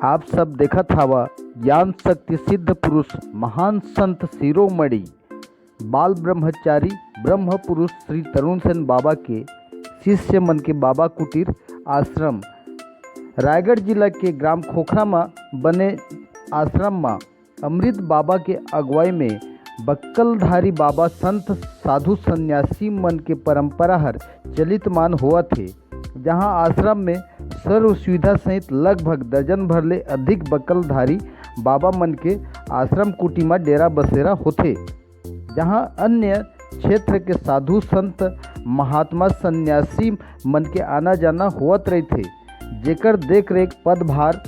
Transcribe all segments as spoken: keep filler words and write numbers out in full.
आप सब देखत हवा ज्ञान शक्ति सिद्ध पुरुष महान संत शिरोमणि बाल ब्रह्मचारी ब्रह्म पुरुष श्री तरुण सेन बाबा के शिष्य मन के बाबा कुटीर आश्रम। रायगढ़ जिला के ग्राम खोखरा म बने आश्रम म अमृत बाबा के अगुवाई में बक्कलधारी बाबा संत साधु सन्यासी मन के परंपरा हर चलितमान होवत हे, जहां आश्रम में सर्व सुविधा सहित लगभग दर्जन भर ले अधिक बक्कलधारी बाबा मन के आश्रम कुटी म डेरा बसेरा होथे, जहां अन्य क्षेत्र के साधु संत महात्मा सन्यासी मन के आना जाना होवत रहिथे, जेकर देख रेख पदभार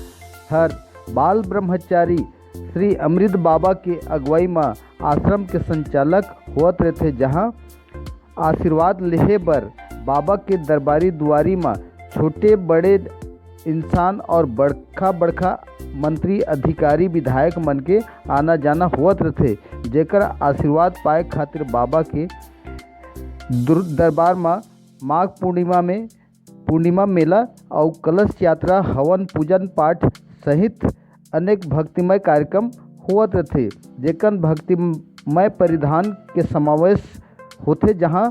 हर बाल ब्रह्मचारी श्री अमृत बाबा के अगुवाई म आश्रम के संचालक होवत रहिथे, जहां आशीर्वाद लेहे बर बाबा के दरबारी दुआरी म छोटे बड़े इंसान और बड़खा बड़खा मंत्री अधिकारी विधायक मन के आना जाना होवत रहिथे, जेकर आशीर्वाद पाए खातिर बाबा के दुर-, दरबार म माघ पूर्णिमा में पूर्णिमा मेला अउ कलश यात्रा, हवन पूजन पाठ सहित अनेक भक्तिमय कार्यक्रम होवत रथे, जेकन भक्तिमय परिधान के समावेश होथे, जहां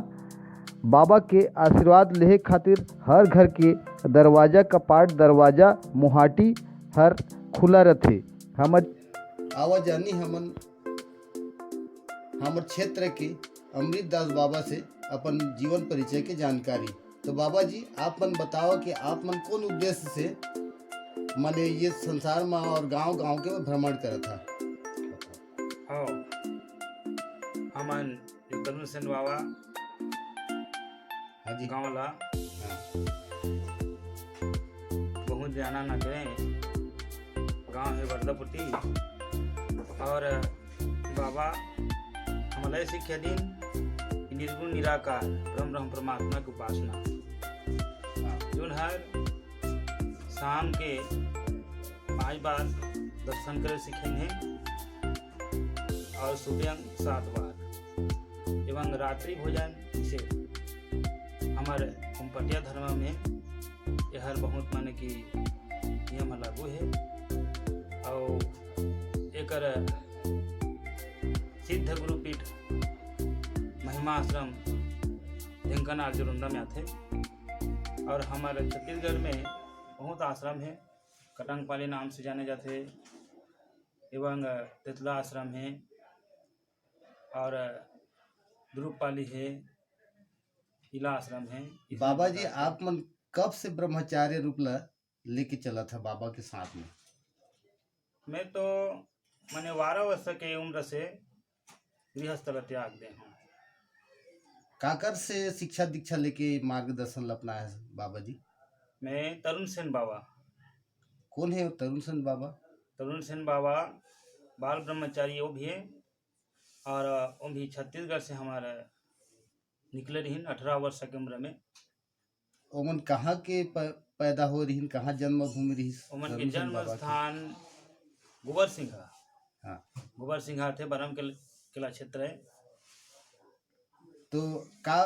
बाबा के आशीर्वाद लेहे खातिर हर घर के दरवाजा, कपाट, दरवाजा, मुहाटी हर खुला रथे। हमर आवाजानी हमन हमर क्षेत्र के अमृत दास बाबा से अपन जीवन परिचय के जानकारी। तो बाबा जी, आप मन बताओ कि आप मन कौन उद्देश्य से माने ये संसार में और गांव गांव के भ्रमण करत हा? हाँ, हमन ये तरुण सेन बाबा हाँ जी। गांव ला हाँ। बहुत जाना न करें, गांव है वर्दापुटी। और बाबा हमला ये शिक्षा दिन कि निर्गुण निराकार ब्रह्म ब्रह्म परमात्मा की उपासना। हाँ। जोन हर शाम के पाँच बार दर्शन करे सिखाइन हे और सुबह सात बार एवं रात्रि भोजन, इसे हमर उमपटिया धर्म में एहर बहुत माने कि नियम लागू हे। और एकर सिद्ध गुरुपीठ महिमा आश्रम ढेंकानाल जोरंदा में आथे। और हमारे छत्तीसगढ़ में बहुत आश्रम है, कटंगपाली नाम से जाने जाते, एवं तेतला आश्रम है और ध्रुवपाली है, इला आश्रम है। इसमें बाबा जी, प्रकाश है। आप मन कब से ब्रह्मचार्य रूप ला लेके चलत है बाबा के साथ में? मैं तो, मैंने बारह वर्ष के उम्र से गृहस्थ ला त्याग दे हूँ। काकर से शिक्षा दीक्षा लेके मार्गदर्शन ला अपनाए है बाबा जी? मैं तरुण सेन बाबा। कौन है वो तरुण सेन बाबा? तरुण सेन बाबा बाल ब्रह्मचारी वो भी है, और वो भी छत्तीसगढ़ से हमारा निकले रहिन अठारह वर्ष के उम्र में। ओमन कहाँ के प-, पैदा हो रहिन, कहाँ जन्मभूमि रहिस ओमन के तरुण सेन जन्म बाबा के? स्थान गोबर सिंघा। हाँ। गोबर सिंघा थे, बरम के किला क्षेत्र है। तो का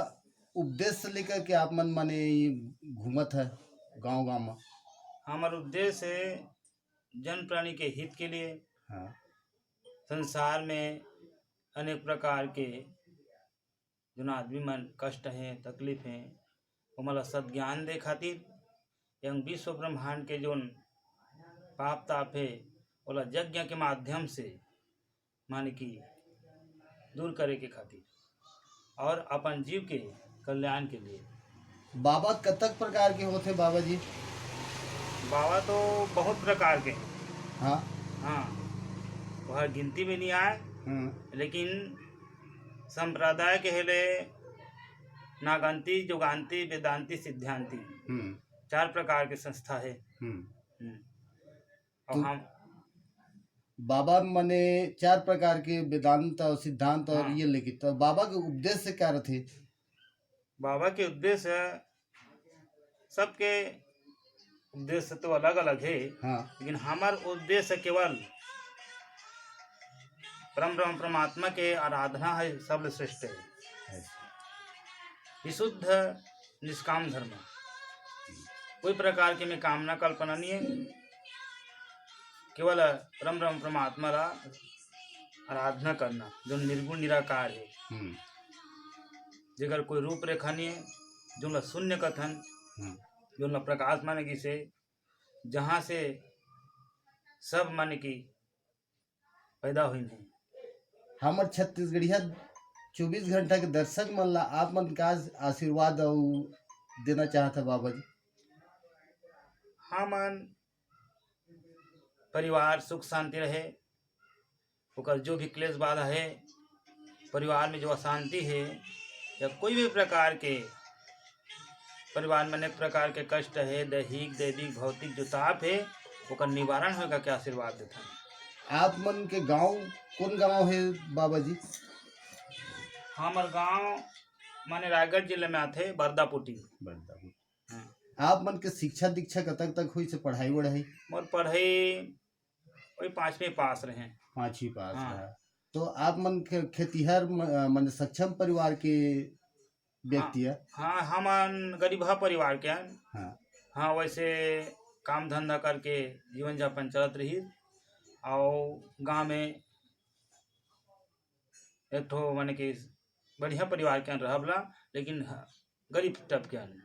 उद्देश्य लेकर के आप मन माने ये घूमत है गांव गांव में? हमारा उद्देश्य है जन प्राणी के हित के लिए। हाँ। संसार में अनेक प्रकार के जोन आदमी मन कष्ट हे, तकलीफ हे, ओमन ला सद्ज्ञान दे खातिर एवं विश्व ब्रह्मांड के जोन पाप ताप हे, ओला यज्ञ के माध्यम से माने कि दूर करे के खातिर और अपन जीव के कल्याण के लिए। बाबा कतक प्रकार के होथे बाबा जी? बाबा तो बहुत प्रकार के हे। हाँ। हाँ, वह गिनती में नहीं आए, हम्म। लेकिन संप्रदाय के हेले नागांती, जोगांती, वेदांती, सिद्धांती, हम्म। चार प्रकार के संस्था हे। हम्म। हम्म। और तो हम बाबा मने चार प्रकार के वेदांत और सिद्धांत और हाँ। ये लेके, तो बाबा के उद्देश्य क्या रथे? बाबा के उद्देश्य, सबके उद्देश्य तो अलग-अलग हे, हाँ। लेकिन हमर उद्देश्य केवल परम ब्रह्म परमात्मा के आराधना हे, सबले श्रेष्ठ हे। अच्छा। विशुद्ध निष्काम धर्म, कोई प्रकार के में कामना कल्पना नहीं हे। केवल परम ब्रह्म परमात्मा ला आराधना करना, जो निर्गुण निराकार है, हम्म। जेकर कोई रूप रेखा नहीं है, जो ला शून्य कथन, हम्म। जो ला प्रकाश माने कि से, जहाँ से सब माने कि पैदा होइन हे। हमर छत्तीसगढ़िया चौबीस घंटा के दर्शक मन ला आप मन का आशीर्वाद अउ देना चाहत हे बाबा जी? हमन परिवार सुख शांति रहे, ओकर जो भी क्लेश बाधा है, परिवार में जो अशांति है या कोई भी प्रकार के परिवार में अनेक प्रकार के कष्ट है, दैहिक, दैविक, भौतिक जो ताप है, ओकर निवारण होए का क्या आशीर्वाद देथन। आप मन के गांव कौन गांव है बाबा जी? हमर गांव माने रायगढ़ जिले में आथे, बरदापुटी। बरदापुटी। हाँ। आप मन के शिक्षा दीक्षा कतक तक हुई से पढ़ाई वढ़ाई? मोर पढ़ाई वही पांचवी पास रहे। पांचवी पास हाँ। रहा। तो आप मन के खेतिहर म-, माने सक्षम परिवार के व्यक्ति हाँ। है? हाँ, हमन गरीबहा परिवार के हन। हाँ। हाँ, वैसे काम धंधा करके जीवन यापन चलत रही। और गांव में एक ठो माने कि बढ़िया परिवार के रहब ला, लेकिन ह-, गरीब तबके हन।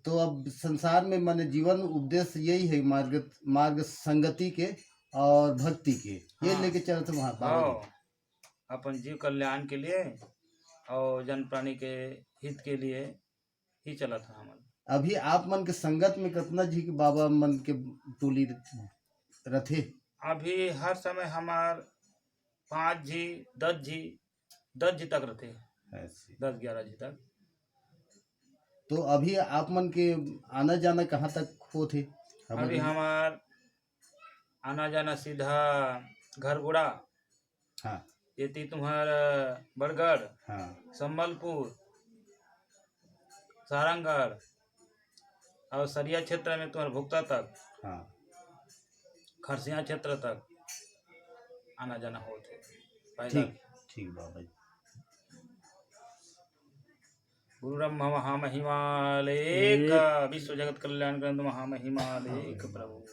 तो अब संसार में माने जीवन उपदेश यही है, मार्ग, मार्ग संगति के और भक्ति के, ये हाँ। लेके चलत वहाँ बाबा जी। हाँ, अपन जीव कल्याण के लिए और जन प्राणी के हित के लिए ही चलत है हमन। अभी आप मन के संगत में कितना जी के बाबा मन के टोली रथे? अभी हर समय हमार पाँच जी, दस जी, दस जी तक रथे। ऐसे। दस ग्यारह जी तक। तो अभी आप मन के आना जाना कहाँ तक होथे? अभी हमार आना जाना सीधा घरगोड़ा, हाँ। एती तुम्हार बड़गढ़, हाँ। संबलपुर, सारंगढ़ और सरिया क्षेत्र में तुम्हार भुक्ता तक, हाँ। खरसिया क्षेत्र तक आना जाना होत है पैदल। ठीक, ठीक बाबा जी। गुरु ब्रह्मा महामहिमा लेख, एक। विश्व जगत कल्याण ग्रंथ महामहिमा लेख प्रभु।